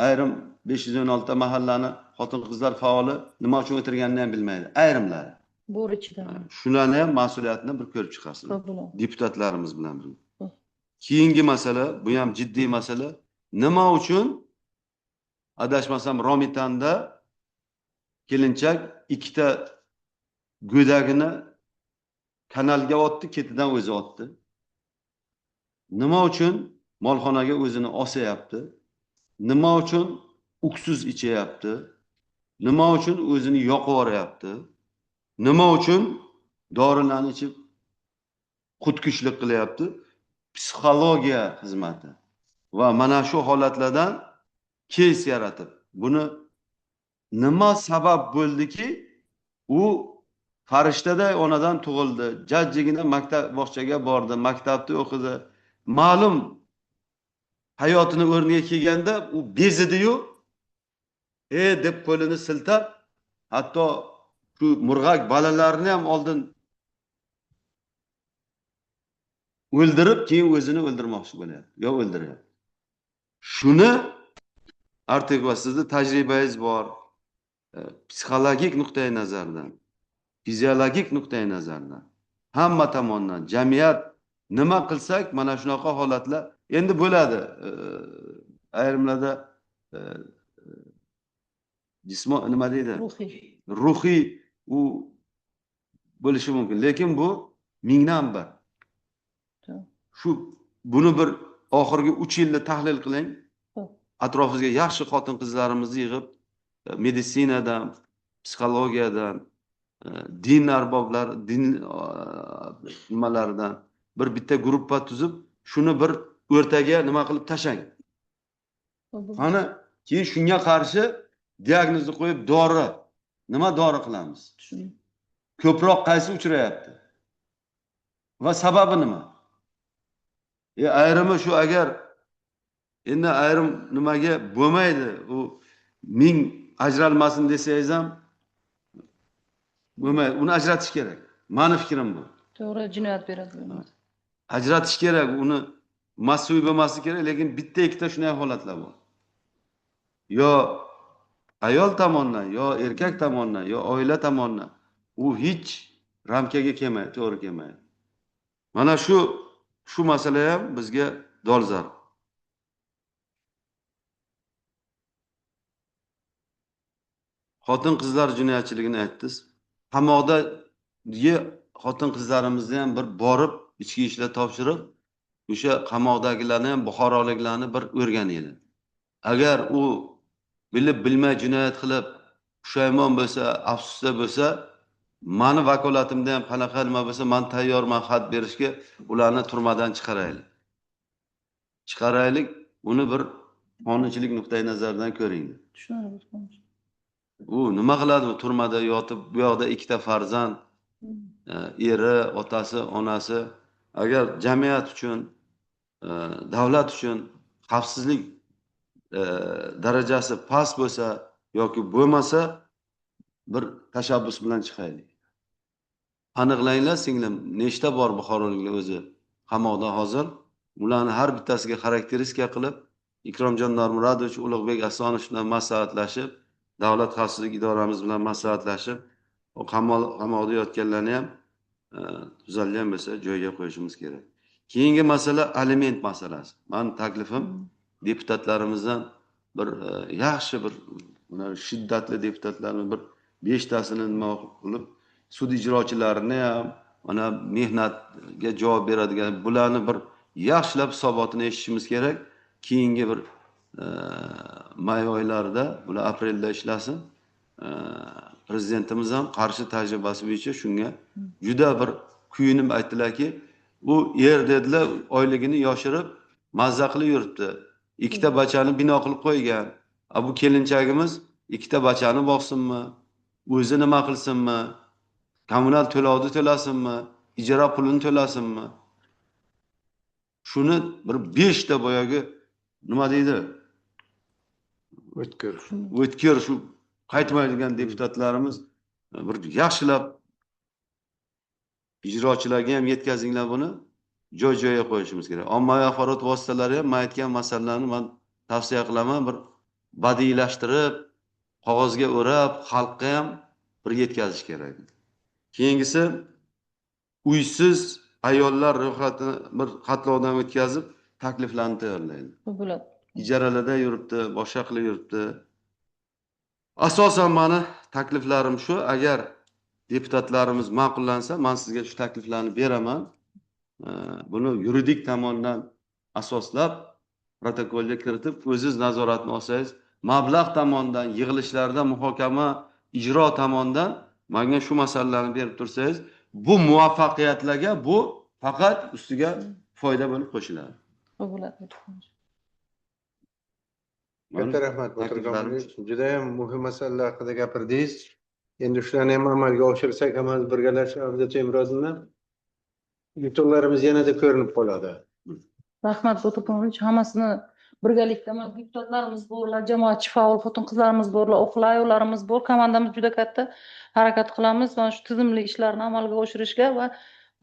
ayrim 516 ta mahallani xotin-qizlar faoli nima uchun o'tirganini ham bilmaydi, ayrimlari. Bor ichida. Shularni ham mas'uliyatini bir ko'rib chiqasiz. Deputatlarimiz bilan birga. Keyingi masala, bu ham jiddiy masala. Nima uchun adashmasam Romitanda kelinchak ikkita go'dagini kanalga otdi, ketidan o'zi otdi. Nima uchun molxonaga o'zini osayapti? Nima uchun uksuz ichyapti? Nima uchun o'zini yoqib yuboryapti? Nima uchun dorilarni ichib xudkushlik qilyapti? Psixologiya xizmati va mana shu holatlardan keys yaratib, buni nima sabab bo'ldiki, u farishtaday onadan tug'ildi, jajjigina maktab bog'chaga bordi, maktabda o'qidi, ma'lum hayotini o'rniga kelganda u bezidiyu, deb qo'lini siltab, hatto shu murg'ak bolalarni ham oldin o'ldirib, keyin o'zini o'ldirmoqchi bo'lyapti, yo o'ldiryapti. Shuni Artikova, sizni tajribangiz bor, psixologik nuqtai nazardan, fiziologik nuqtai nazardan, hamma tomondan jamiyat nima qilsak mana shunaqa holatlar endi bo'ladi. Ayrimlarda jismo nima deydi? Ruhiy u bo'lishi mumkin, lekin bu mingdan bir. Shu buni bir oxirgi 3 yilda tahlil qiling. Atrofingizga yaxshi xotin-qizlarimizni yig'ib, meditsinadan, psixologiyadan, din arboblar, din nimalaridan bir bitta gruppa tuzib, shuni bir o'rtaga nima qilib tashlang. Qani, keyin shunga qarshi diagnozni qo'yib dori, nima dori qilamiz? Ko'proq qaysi uchrayapti? Va sababi nima? Ayrimi shu, agar endi ayrim nimaga bo'lmaydi, u ming ajralmasin desangiz ham bo'lmaydi, uni ajratish kerak. Mani fikrim bu. To'g'ri, jinoyat beradi. Ajratish kerak, uni mas'ul bo'lmasi kerak, lekin bitta ikkita shunday holatlar bor. Yo ayol tomondan, yo erkak tomondan, yo oila tomondan u hech ramkaga kelmaydi, to'g'ri kelmaydi. Mana shu masala ham bizga dolzarb. Xotin-qizlar jinoyatchiligini aytdingiz. Qamoqdagi xotin-qizlarimizni ham bir borib ichki ishlar topshirib, o'sha qamoqdagilarni ham, buxoroliklarni bir o'rganinglar. Agar u bilib bilmay jinoyat qilib pushaymon bo'lsa, afsusda bo'lsa, mani vakolatimda ham qanaqa nima bo'lsa, men tayyorman xat berishga, ularni turmadan chiqaraylik. Chiqaraylik, uni bir qonunchilik nuqtai nazaridan ko'ringlar. Tushunarli. U nima qiladi u turmada yotib, bu yoqda ikkita farzand, eri, otasi, onasi. Agar jamiyat uchun, davlat uchun xavfsizlik darajasi past bo'lsa yoki bo'lmasa, bir tashabbus bilan chiqaylik. Aniqlanglar singlim, nechta bor buxoroliklar o'zi qamoqda hozir. Ularni har bittasiga xarakteristika qilib, Ikromjon Normuradovich, Ulug'bek Asonov bilan maslahatlashib, davlat xavfsizlik idoramiz bilan maslahatlashib, o qamoqda yotganlarni ham tuzalgan bo'lsa joyga qo'yishimiz kerak. Keyingi masala aliment masalasi. Meni taklifim deputatlarimizdan bir yaxshi bir shiddatli deputatlarni bir 5 tasini nima qilib, sud ijrochilarini ham, mana mehnatga javob beradigan bularni bir yaxshilab hisobotini eshitishimiz kerak. Keyingi bir may oylarida, bular aprelda ishlasin. Prezidentimiz ham qarshi tajribasi bo'yicha shunga juda bir kuyinib aytdilarki, u er dedilar, oyligini yoshirib mazza qilib yuribdi. Ikkita bachani bino qilib qo'ygan. A bu kelinchagimiz ikkita bachani boqsinmi? O'zi nima qilsinmi? Kommunal to'lovni to'lasinmi? Ijara pulini to'lasinmi? Shuni bir 5 ta boyagi nima deydi? O'tkir. O'tkir shu qaytmaydigan deputatlarimiz bir yaxshilab ijrochilarga ham yetkazinglar buni, joy-joyiga qo'yishimiz kerak. Ommaviy axborot vositalari ham men aytgan masalalarni men tavsiya qilaman, bir badiiylashtirib, qog'ozga o'rab, xalqqa ham bir yetkazish kerak. Keyingisi uysiz ayollar ro'yxatini bir xatlovdan o'tkazib, takliflarni tayyorlaydi. Bo'ladi. Ijaralarda yuribdi, boshqa qilib yuribdi. Asosan meni takliflarim shu, agar deputatlarimiz ma'qullansa, men sizga shu takliflarni beraman. Buni yuridik tomondan asoslab protokolga kiritib, o'zingiz nazoratni olsangiz, mablag' tomondan, yig'ilishlarda muhokama, ijro tomondan menga shu masalalarni berib tursangiz, bu muvaffaqiyatlarga bu faqat ustiga foyda bo'lib qo'shiladi. Xo'p bo'ladi. Katta rahmat, Botir Takliflarim Komilovich. Judayam muhim masalalar haqida gapirdingiz. Endi shularni ham amalga oshirsak, hammamiz birgalashib, Hafiza Temurovna, yutuqlarimiz yanada ko'rinib qoladi. Rahmat, Botir Komilovich. Hammasini birgalikda, mana deputatlarimiz borlar, jamoatchi faol xotin qizlarimiz borlar, o'qil ayollarimiz bor, komandamiz juda katta. Harakat qilamiz mana shu tizimli ishlarni amalga oshirishga. Va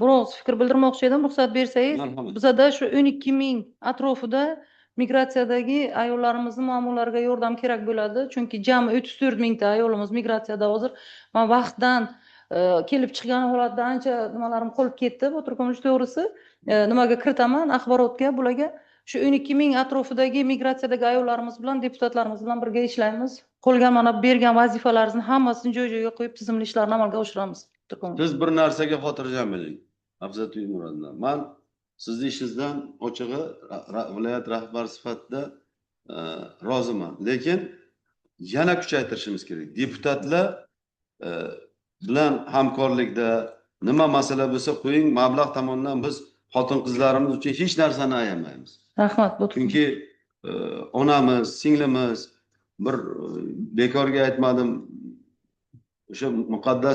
biroz fikr bildirmoqchi edim, ruxsat bersangiz. Marhamat. Bizada shu 12 000 atrofida migratsiyadagi ayollarimizni muammolariga yordam kerak bo'ladi, chunki jami 34 000 ta ayolimiz migratsiyada hozir. Man vaqtdan kelib chiqqan holatda ancha nimalarim qolib ketdi, Botir Komilovich, to'g'risi. Nimaga kiritaman axborotga bularga. Shu 12 000 atrofidagi migratsiyadagi ayollarimiz bilan, deputatlarimiz bilan birga ishlaymiz. Qolgan mana bergan vazifalarimizni hammasini joy joyiga qo'yib, tizimli ishlarni amalga oshiramiz, Botir Komilovich. Siz bir narsaga xotirjam bo'ling, Hafiza Tuymurodovna. Man sizni ishingizdan, ochig'i, viloyat rahbari sifatida roziman, lekin yana kuchaytirishimiz kerak. Deputatlar bilan hamkorlikda nima masala bo'lsa qo'ying, mablag' tomondan biz xotin qizlarimiz uchun hech narsani ayamaymiz. Rahmat, Botir. Chunki onamiz, singlimiz, bir bekorga aytmadim o'sha muqaddas.